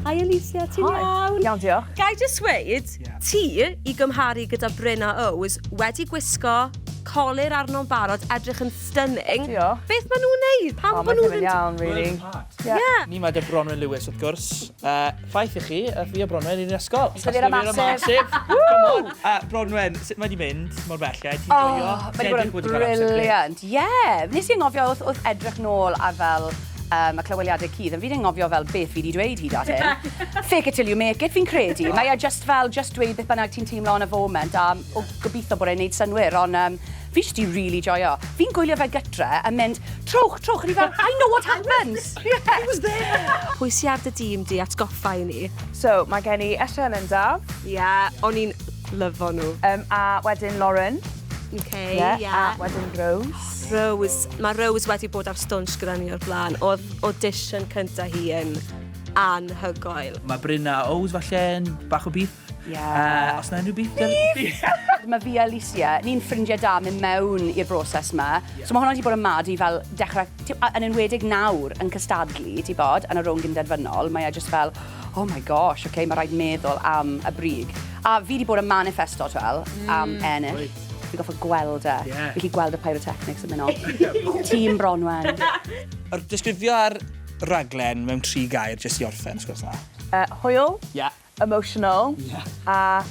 Hi Alicia, ti'n iawn? Iawn, diolch. Ga i jyst weud, ti, i gymharu gyda Bryn a Ows, wedi gwisgo colur arno'n barod, edrych yn stunning. Diolch. Beth maen nhw'n neud? Pam O, bod mae nhw ddim yn iawn, really. Yeah. Yeah. Ni 'ma 'da Bronwen Lewis, wrth gwrs. Ffaith i chi, fi a Bronwen i'r ysgol. Ysgol Massive. Come on! Bronwen, sut mae 'di mynd mor belled? Ti'n joio? Oh, mae 'di bod yn brilliant. Ie! Nes i anghofio wrth, wrth edrych nôl ar fel um, y clyweliadau cudd, ond fi 'di anghofio fel beth fi 'di dweud hyd at hyn. Fake it till you make it, fi'n credu. Mae e just fel, just dweud beth bynnag ti'n teimlo yn y foment, a o, gobeithio bod e'n neud synnwyr, ond um, fi jyst 'di really joio. Fi'n gwylio fe gytre yn mynd, trowch, trowch, a ni fel, I know what happens! Yeah. I was there! Pwy sy ar dy dîm di, atgoffa i ni? So, mae gen i Osian yn Daf. Ie, yeah, o'n i'n lyfo nhw. A wedyn Lauren. Okay, yeah, yeah. A wedyn Rose. Rose. Mae Rose wedi bod ar stwnsh gyda ni o'r blaen. Oedd audition cynta hi yn anhygoel. Mae Bryn a Ows falle yn bach o beef. Ie. Os na unrhyw beef? Beef! Mae fi a Alicia, ni'n ffrindiau da mynd mewn i'r broses yma. So mae hwnna wedi bod yn mad i fel dechrau, yn enwedig nawr yn cystadlu, ti bod, yn y rownd gynderfynol, mae e just fel, oh my gosh, okay, mae rhaid meddwl am y brig. A fi wedi bod yn manifesto, twel, am ennill. Fi'n gorfod gweld e. Yeah. Fi'n gallu gweld y pyrotechnics yn mynd off. Tîm Bronwen. Yr disgrifio'r raglen mewn tri gair, jyst i orffen, os gwelwch dda. Hwyl. Yeah. Emotional. Yeah. A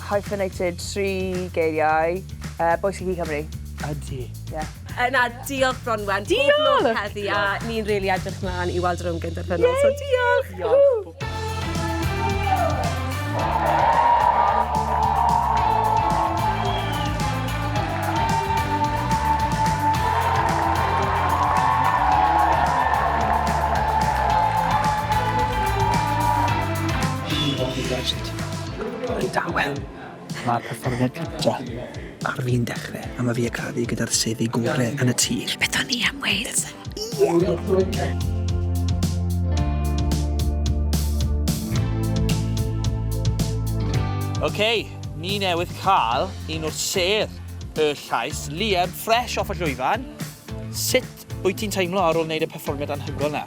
hyphenated tri geiriau. Bois i Cymru. Ydy. Yeah. Na, diolch Bronwen. Diolch! Pob lwc heddi a ni'n rili edrych mlaen i weld yr rownd gynderfynol. So diolch! Diolch. Yn dawel. Mae'r perfformiad cynta ar fin dechrau a mae fi a Cadi gyda'r seddi gore yn y tŷ. Beth o'n i am weud? OK, ni newydd cael un o'r sêr y llais, Liam, fresh off y llwyfan. Sut wyt ti'n teimlo ar ôl wneud y perfformiad anhygoel 'na?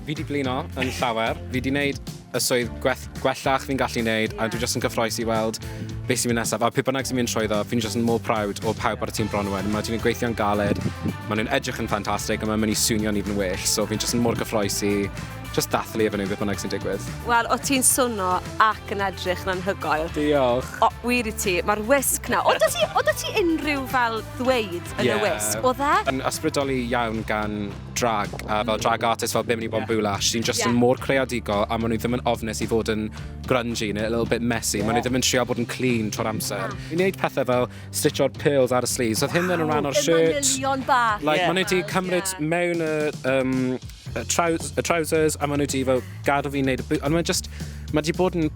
Fi 'di blino yn llawer. Fi 'di wneud y swydd gwell, gwellach fi'n gallu wneud a dwi jyst yn cyffroes i weld beth sy'n mynd nesaf. A pryd bynnag sy'n mynd trwyddo, fi'n jyst yn mor proud o pawb ar y tîm Bronwen. Mae nhw'n gweithio'n galed, maen nhw'n edrych yn ffantastig a mae'n mynd i swnio'n even well. So fi'n jyst yn mor gyffroes i just dathlu efo nhw beth bynnag sy'n digwydd. Wel, o ti'n swno ac yn edrych yn anhygoel. Diolch. O, wir i ti, mae'r wisg 'na. Oedd 'da ti, oedd 'da ti unrhyw fel ddweud yn y wisg? Oedd e? Yn ysbrydoli iawn gan drag, a fel drag artist fel Bimini Bon Boulash, sy'n just yn mor creadigol a maen nhw ddim yn ofnus i fod yn grungy neu a little bit messy. Yeah. Maen nhw ddim yn trio bod yn clean trwy'r amser. Yeah. Ni'n neud pethau fel stitcho'r pearls ar y sleeves. Oedd hyn yn rhan o'r shirt. Y manylion bach. Like, yeah. Maen nhw wedi cymryd yeah. mewn y, y, y trousers a maen nhw wedi fel gadael fi wneud y boot. Ond mae'n just, mae wedi bod yn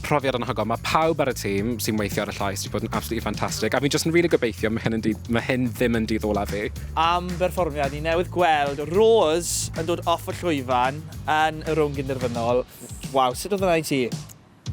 profiad anhygoel. Mae pawb ar y tîm sy'n weithio ar y llais wedi bod yn absolutely fantastic. A fi'n just yn really gobeithio mae hyn, yn dydd, mae hyn ddim yn dydd olaf fi. Am berfformiad, ni newydd gweld Rose yn dod off y llwyfan yn y rownd gynderfynol. Waw, sut oedd hwnna i ti?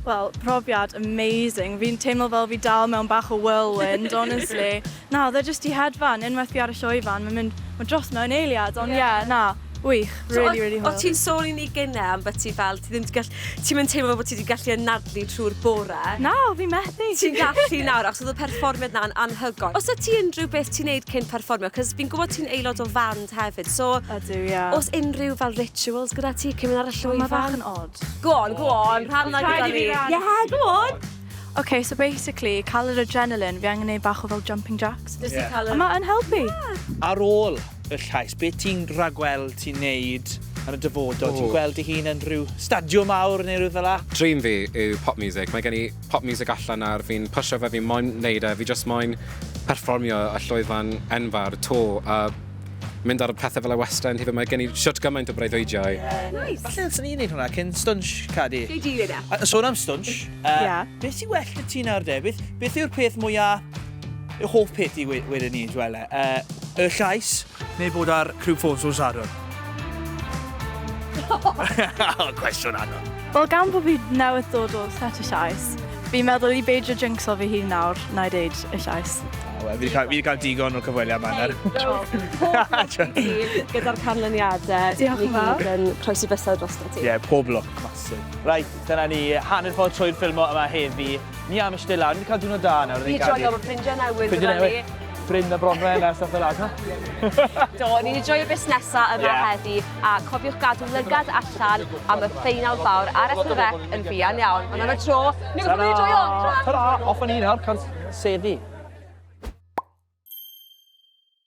Wel, profiad amazing. Fi'n teimlo fel fi dal mewn bach o whirlwind, honestly. Na, oedd e jyst i hedfan, unwaith fi ar y llwyfan, mae'n mynd, mae'n dros mewn eiliad, ond ie, yeah, na, wych, really, really hwyl. O ti'n sôn i ni gynne am beth ti fel, ti ddim 'di gall-, ti'm yn teimlo fel bod ti 'di gallu anadlu trwy'r bore. Na, fi methu. Ti'n gallu nawr, achos oedd y perfformiad 'na'n anhygoel. Oes 'da ti unrhyw beth ti'n neud cyn perfformio? 'Cos fi'n gwybod ti'n aelod o fand hefyd, so... Ydw, ie. Oes unrhyw fel rituals gyda ti cyn mynd ar y llwyfan? Mae bach yn od. Go on, go on, rhanna gyda ni. Yeah, go on! Ok, so basically, cael yr adrenaline, fi angen neud bach o fel jumping jacks. Jyst i cael yr... A ma' yn helpu. Ar ôl y llais, be ti'n rhagweld ti'n neud yn y dyfodol? Ti'n gweld dy hun yn rhyw stadiwm mawr neu rhywbeth fel 'a? Dream fi yw pop music. Mae gen i pop music allan nawr, fi'n pwsio fe, fi'n moyn neud e, fi jyst moyn perfformio y llwyfan enfawr 'to a mynd ar y pethau fel y West End hefyd. Mae gen i shwt gymaint o breuddwydiau. Nice. Falle ddylsen ni wneud hwnna cyn stwnsh, Cadi. Gei di wneud e. A sôn am stwnsh, beth sy'n well 'da ti nawr de? Beth, beth yw'r peth mwya... Y hoff peth i wedyn ni, Joelle? Y llais neu bod ar Criw Ffôns nos Sadwrn? Cwestiwn anodd. Wel, gan bod fi newydd dod o set y llais, fi'n meddwl i beidio jinxo fy hun nawr, na i deud y llais. Wel, fi 'di cael digon o'r cyfweliad 'ma nawr. Pob lwc i ti gyda'r canlyniadau. Diolch yn fawr. Ni gyd yn croesi bysedd drosto ti. Ie, pob lwc. Massive. Reit, dyna ni, hanner ffordd trwy'r ffilmo yma heddi. Ni am eistedd lawr, ni wedi cael diwrnod da nawr. Ni joio, mae ffrindiau newydd Ffrindiau gyda ni. newydd. Bryn a Bronwen a stuff fel 'na. Do, ni wedi joio busnesa yma yeah. heddi a cofiwch gadw lygad allan am y ffeinal fawr ar S4C yn fuan iawn. Ond am y tro, ni'n gwybod bod ni'n joio. Ta-ra! Off â ni nawr, cael seddi.